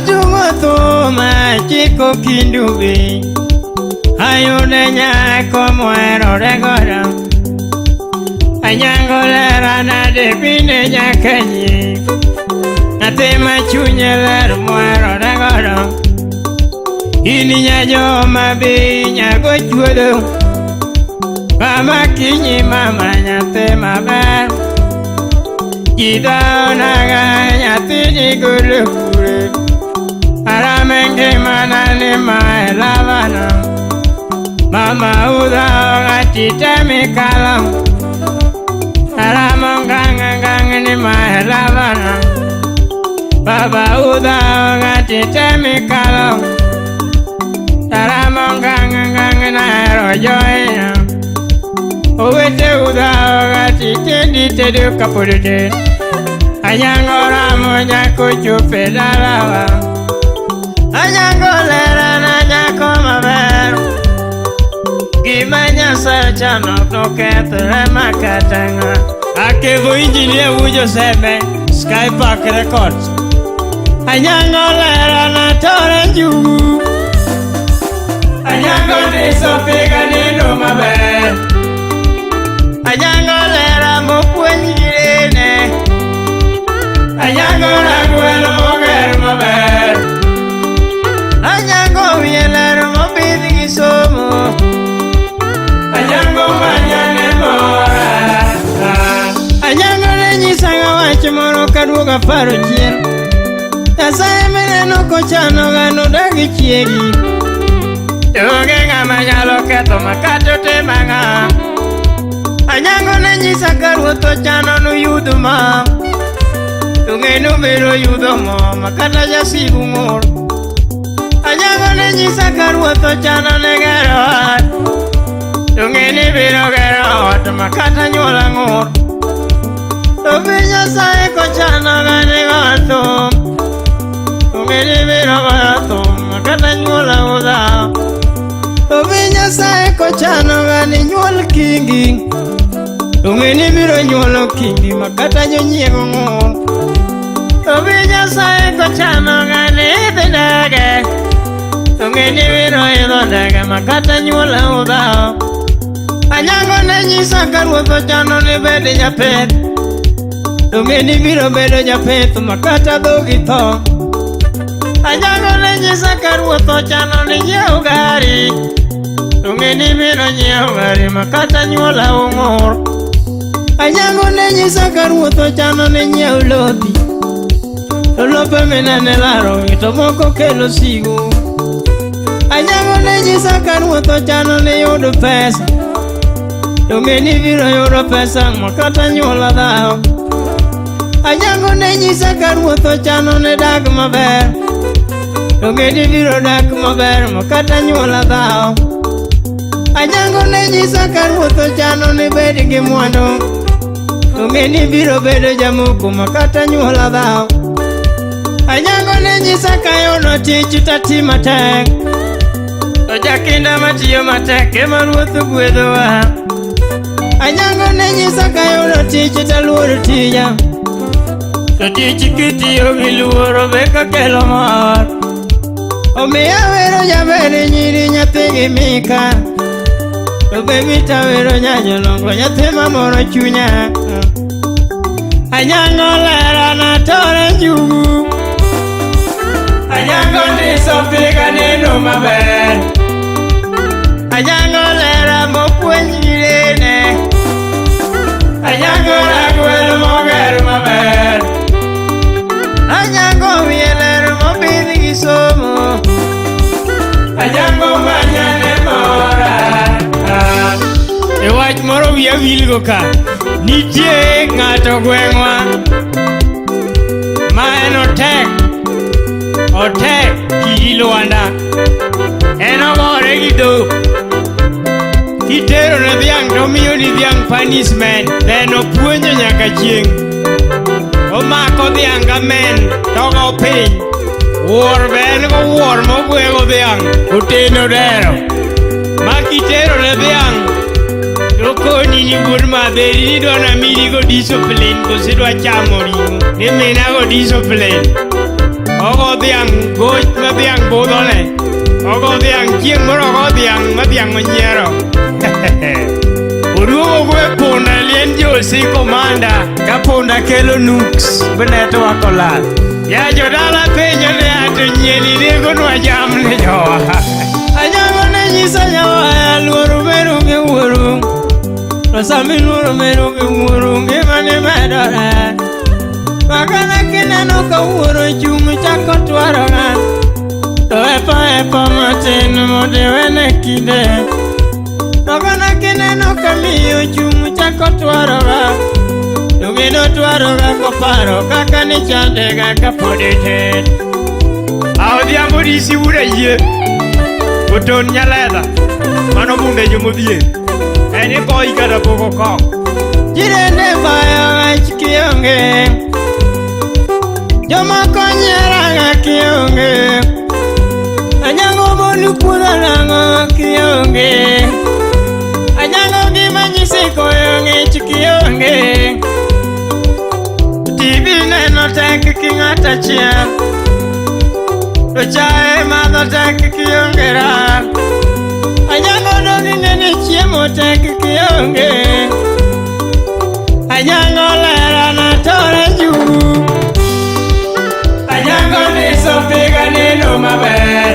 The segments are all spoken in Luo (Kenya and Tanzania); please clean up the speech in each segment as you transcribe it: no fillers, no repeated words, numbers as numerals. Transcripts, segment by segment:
Atugo thum achiko kindu be. Ayude nyako moherore godo. Anyango lera nade bine nyakenyi. Nyathi ma chunye ler moherore godo. In nyajoma be nyago chuodho. Mama kinyi mama nyathi maber. Ji dhaonaga nyathi golo kure. Arame ngimana ni mae lavana. Mama udhaoga tite mikalo. Aramo nganga nganga ni mae lavana. Baba udhaoga tite mikalo. Aramo nganga nganga na hero joina. Owete udhaoga tite ditedo kapod tin. Anyango ramo nyako chope dalawa. Anyango lerana nyako maber. Gima Nyasaye ochano ok nokethre makata ng'a. Akevo injinia Wujo Seme, Sky Park Records. Anyango lerana tore njugu. Anyango ndiso piga nindo maber. Anyango lera mopuonj gi dene. Anyango ragwelo moger maber. Anyango wiye ler mopidh gi somo. Anyango manyane mora. Anyango ne nyisa ga wach moro kaduogo aparo chien. Nyasaye mineno kochano ga nodag chiegi. To onge ng'ama nyalo ketho makata otim ang'a. Anyango ne nyisa ka ruoth ochano nuyud ma. To ng'e nobiro yudo mo makata jasigu ng'ur. Anyango ne nyisa ka ruoth ochano ne gero ot. To ng'e ni biro gero ot makata nyuola ng'ur. To be Nyasaye kochano ga ni go thum. To ng'e ni biro goyo thum makata nyuola udhaw. To be Nyasaye kochano ga ni nyuol kingi. To ng'e ni biro nyuolo kingi makata jonyiego ng'ur. To be Nyasaye kochano ga ni idhi ndege. To ng'e ni biro idho ndege makata nyuola udhaw. Anyango ne nyisa ka ruoth ochano ni bed japith. To ng'e ni biro bedo japith makata dhogi tho. Anyango ne nyisa ka ruoth ochano ni nyiew gari. To ng'e ni biro nyiewo gari makata nyuola ung'ur. Anyango ne nyisa ka ruoth ochano ni nyiew lopi. To lope minene laro to moko kelo sigu. Anyango ne nyisa ka ruoth ochano ni yud pesa. To ng'e ni biro yudo pesa makata nyuola dhaw. Anyango ne nyisa ka ruoth ochano ni dak maber. To ng'e ni biro dak maber makata nyuola dhaw. Anyango ne nyisa ka ruoth ochano ni bed gi mwandu. To ng'e ni biro bedo jamoko makata nyuola dhaw. Anyango ne nyisa ka yudo tich tati matek. To jakinda matiyo matek ema ruoth ogwedhowa. Anyango ne nyisa ka yudo tich taluoro tija. To tich kitiyo gi luoro be kakelo mor. Omiyo awero jaber nyiri nyathi gi Mika. To be mita wero nyajolongo nyathi mamoro chunya. Anyango lera na tore njugu. Anyango ndiso piga neno maber. Anyango lera mopuonj gi dene. Anyango ragwel moger maber. Anyango wiye ler mopidh gi somo. Anyango manyane mora. E wach moro wiya wilgo ka. Nitie ng'ato gweng'wa ma en otek. Otek kidi lwanda. En ogore gi dhok. Kitero ne dhiang' to omiyo ni dhiang' punishment. Then opuonjo nyaka chieng'. Omako dhiang' ga men togo piny. Wuor be en go wuor mogwego dhiang' oteno dero. Ma kitero ne dhiang' to koni ni wuod madheri ni idwa namini go discipline koso idwa chamo ring'o. Ni mina go discipline. Ogo dhiang' goch ma dhiang' budhone. Ogo dhiang' chieng' moro ogo dhiang' ma dhiang' onyiero. Oduogo gwe punda lien josi komanda. Ka punda kelo nuks, be network olal. Ya jodala penjo ni ato nyieni negonwa jamni jowa. Anyango ne nyisa nyawaya luoro meru gi wuoru. To sami luoro meru gi wuoru ngimani medore. Makana kineno ka wuoro chung' chako twarora. To epo epo matin mondo iwene kinde. Makana kineno ka miyo chung' chako twarora. To gino twaroga koparo kaka nichandega kapod itin. Odhiambo risi ura yie. Oton nyaledha. Mano bunde jomodhier. En ikoi kata pok okok. Jirende bayo wach kionge. Jomoko nyieraga kionge. Anyango bolu kuodho nang'o kionge. Anyango gima nyisi koyo ng'ich kionge. TV neno tek ki ng'at achiel. To chae madho tek kionge raha. Anyango dong' nene chiemo tek kionge. Anyango lera na tore njugu. Anyango niso piga neno maber.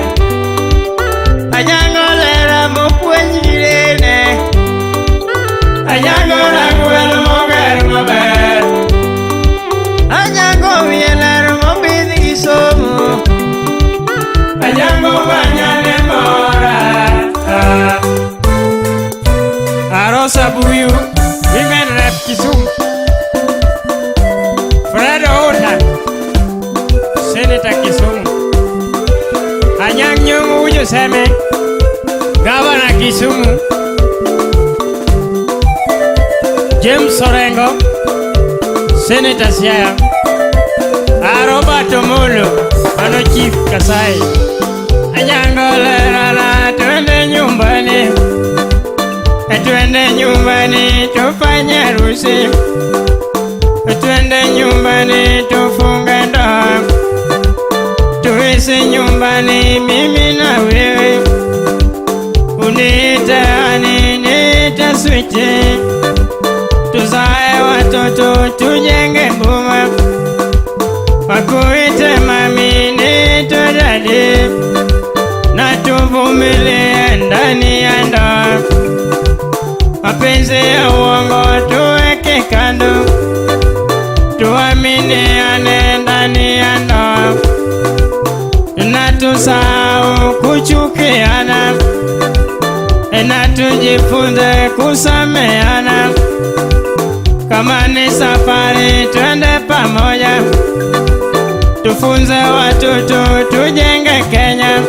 Anyango lera mopuonj gi dende. Anyango ragwel moger maber. Anyango wiye ler mobidh gi somo. Anyango wanyane mora. Arosa Buyu, Women Rep Kisumu. Fred Outa, Senator Kisumu. Anyang' Nyong'o Ujo Seme, Governor Kisumu. James Orengo, Senator Siaya. Robert Omolo, mano Chief Kasai. Anyango lerana, twende nyumbani. Twende nyumbani tufanye harusi. Twende nyumbani tufunge ndoa. Tuishi nyumbani mimi na wewe. Uniite honey, niite sweetie. Tuzae watoto tujenge boma. Wakuite mami, niite daddy. Na tuvumilie ndani ya ndoa. Mapenzi ya uongo tuweke kando, tuaminiane ndani ya ndoa, na tusahau kuchukiana, na tujifunze kusameana. Kama ni safari twende pamoja, tufunze watoto tujenge Kenya,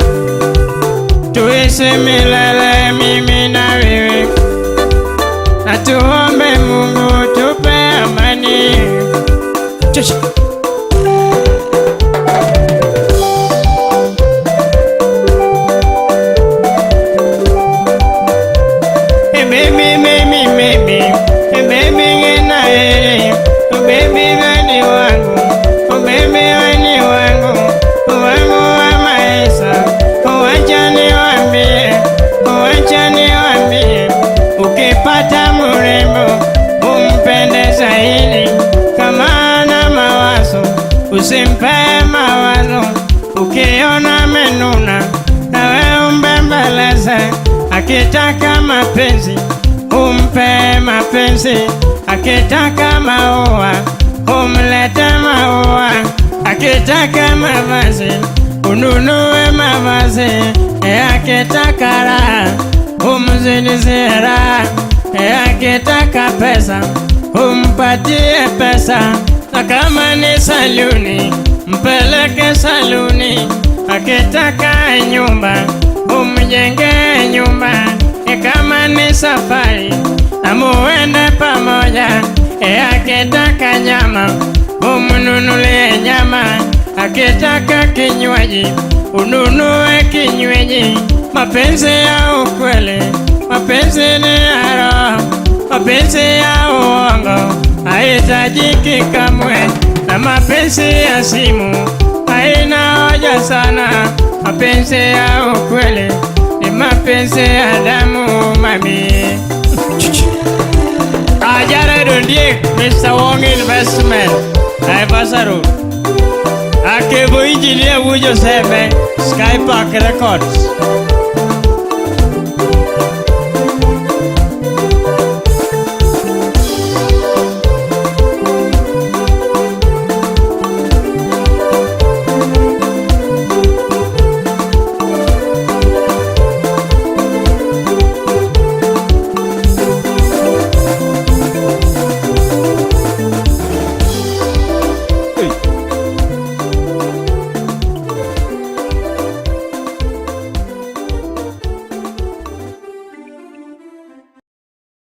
tuishi milele mimi na wewe, na tuombe Mungu tupe amani. Chesh. Hey, baby, baby, baby, hey, baby, ngena eh, oh, baby, wani wangu, oh, baby, wani wangu, wangu wa maisha, oh, wacha niwaambie, oh, wacha niwaambie, ukipata mrembo umpende zaidi, kama ana mawazo usimpe mawazo, ukiona amenuna nawe umbembeleze, akitaka mapenzi umpe mapenzi, akitaka maua umlete maua, akitaka mavazi ununue mavazi, akitaka raha umzidishie raha, akitaka pesa umpatie pesa, na kama ni saluni mpeleke saluni, akitaka nyumba umjenge nyumba, kama ni safari na muende pamoja, akitaka nyama umnunulie nyama, akitaka kinywaji ununue kinywaji. Mapenzi ya ukweli, mapenzi ni ya roho, mapenzi ya uongo haihitajiki kamwe, na mapenzi ya simu haina Nakuja sana, mapenzi ya ukweli ni mapenzi ya damu mami. Jared Ondiek, Mr. Wong Investment, Naivasha Road. Akebo Engineer Wujo Seme, Sky Park Records.